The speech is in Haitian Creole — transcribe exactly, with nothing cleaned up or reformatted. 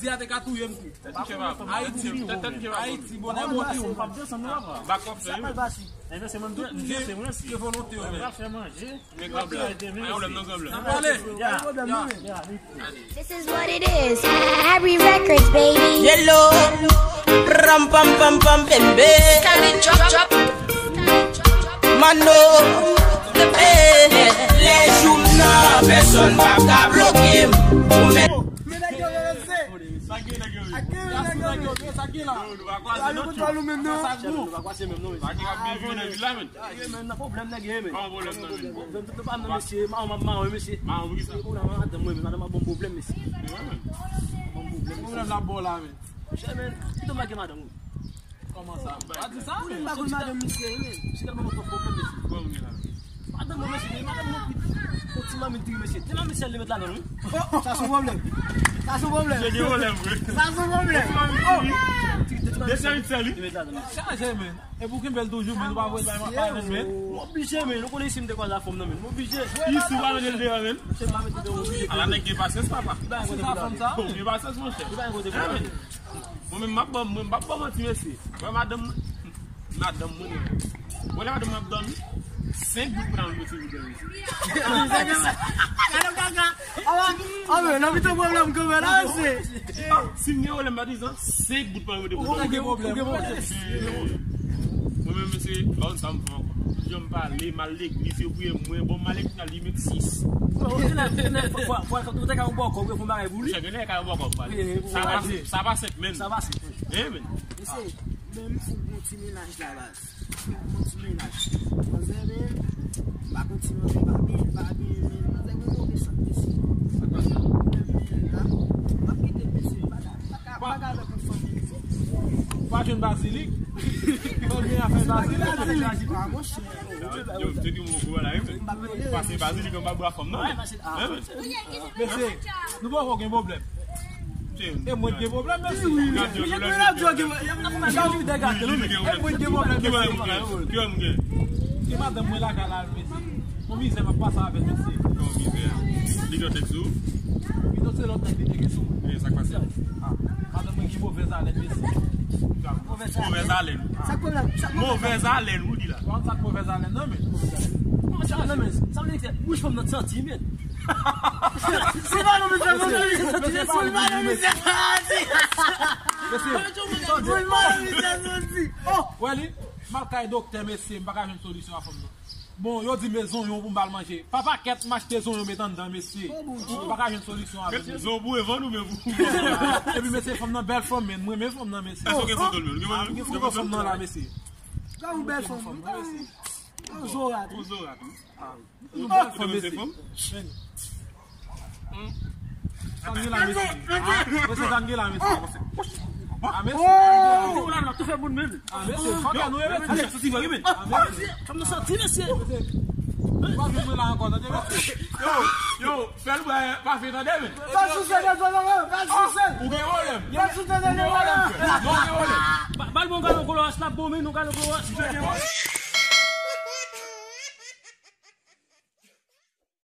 Teyat te ka touye m tou. Ayiti, Ayiti, bonè monte. Bak w ap fè, wi. Tout moun gen volonte yo, men. Men gran blan. Pa gen pwoblèm non, gran blan. N ap pale. This is what it is. Harry Records, baby. Yellow. Ram pam pam pam bembe. Skyline drop, drop. Mano. Eh, lè jou m nan, pèsonn p ap ka bloke m. Ou mèt. Sa gen nèg yo, wi. Sa gen nèg yo, wi. Sa gen la. Nou pa kwaze non, tchou. Nou pa kwaze menm non, mesye. Pa gen k ap gen viv nan vil la, men. Sa gen, men, nan pwoblèm nèg yo, men. Pa gen pwoblèm nan vil. Pwoblèm tout pa nan mesye, mawon, mawon, mesye. Mawon, poukisa? Pwoblèm nan madanm mwen, men madanm ap ban m pwoblèm, mesye. Ban m pwoblèm, mesye. Pwoblèm la bò la, men. Monchè, men, pito m lage madanm ou. Kòman sa? Pa di sa, men. Ou pa konn madanm misye, men. Misye tèlman konn pwoblèm, mesye. Pwoblèm gen la. Madanm mwen, mesye, madanm mwen pi. Yon ti mamit diri, mesye. Te mamit sèl li met ladan l, wi. Oh, sa se yon pwoblèm. Sa se yon pwoblèm. Misye gen pwoblèm, vre. Sa se yon pwoblèm. Oh. De ti mamit sèl li. Li met ladan l. Chaje, men. E pou kenbe l toujou, men, ou pa voye l bay mwen, men. M oblije, men. Ou konnen si m te kwaze ak fanm nan, men. M oblije. Isi, ou pa mete l deyò, men. Se pa mete l deyò, oblije. Ala nèg gen pasyans, papa. Li pa gen kote pou l ale. Bon, gen pasyans, monchè. Li pa gen kote pou l ale. Mwen menm, m ap ban, mwen, m ap ban manti, mesye. Wè, madanm mwen, madanm mwen, wè, lè madanm mwen ap dòmi, senk goud pou nan mwen, mesye. Gade kaka. Ah, ah, men, nan mitan pwoblèm kanmenm la, mesye. Si m gen pwoblèm, pa di sa, senk goud pou nan mwen, mesye. Ou gen pwoblèm, ou gen pwoblèm. Mwen menm, mesye, pa konn sa m fè ankò. Jan m pale, m al legliz, yo priye mwen, bon, m al legliz la, li met sis. Ou te ka yon bòkò, ou te ka yon bagay pou li. Sa pa senk, men. Sa pa senk, men. Mesye, menm fou bon ti menaj la, baz. Fou bon ti menaj. Manzè, men, m pa konn si manzè pa byen, pa byen, men manzè gen move sant, mesye. Sa pa sa. Men, men, la, m ap kite l, mesye, m pa ka, m pa ka, m pa ka avèk yon fanm, mesye. Ou pa jwenn bazilik? Ou gen afè bazilik? Ah, monchè. Yo, te di mwen kou la, wi, men. Pase bazilik, m pa bwè fanm, non. Mesye, nou poko gen pwoblèm. E mwen gen pwoblèm, mesye. E mwen gen pwoblèm, mesye. Ki madanm mwen lakay la, mesye. Yon mizè m ap pase avè l, mesye. Yon mizè. Li gen tèks sou? Li se lòt nèg li te gen sou mwen. E sa k pase? Ah, madanm mwen gen movèz alèn, mesye. Movèz alèn. Sa k pwoblèm? Movèz alèn, ou di la. Ou konn sa k movèz alèn, non, men. Movèz alèn, non, men. Sa vle di ke bouch fanm nan santi, men. Se pa nou, mesye, santi, se pa nou, mesye, santi. Mesye, bouch fanm nan santi. Oh, wè li, m al kay doktè, mesye, m pa ka jwenn solisyon a fanm nan. Bon, yo di m e zonyon pou m ba l manje. Pa pakèt m achte zonyon met anndan, mesye. M pa ka jwenn solisyon avè l. Zonyon pou revann ou byen pou... Epi, mesye, fanm nan bèl fanm, men. M renmen fanm nan, mesye. Èske w gen foto l, men? Ou gen foto fanm nan la, mesye. Gade yon bèl fanm. Yon zorat. Yon zorat, wi. Yon bèl fanm, mesye. Sa n gen la, mesye? Mesye, sa n gen la, mesye? Ah, mesye. Ah, mesye, fòk nou rele, mesye. Mesye, soti vre, men. Ah, mesye. Fanm nan santi, mesye. Mesye, ou pa vin mwen la ankò, tande, mesye. Yo, yo, fè l bwè pafe, tande, men. Fè l souse, fè l souse, fè l souse. Ou gen pwoblèm? Fè l souse, fè l souse. Non, ou gen pwoblèm. Ba l bon galon kolorès, l ap bon, men, nou galon kolorès.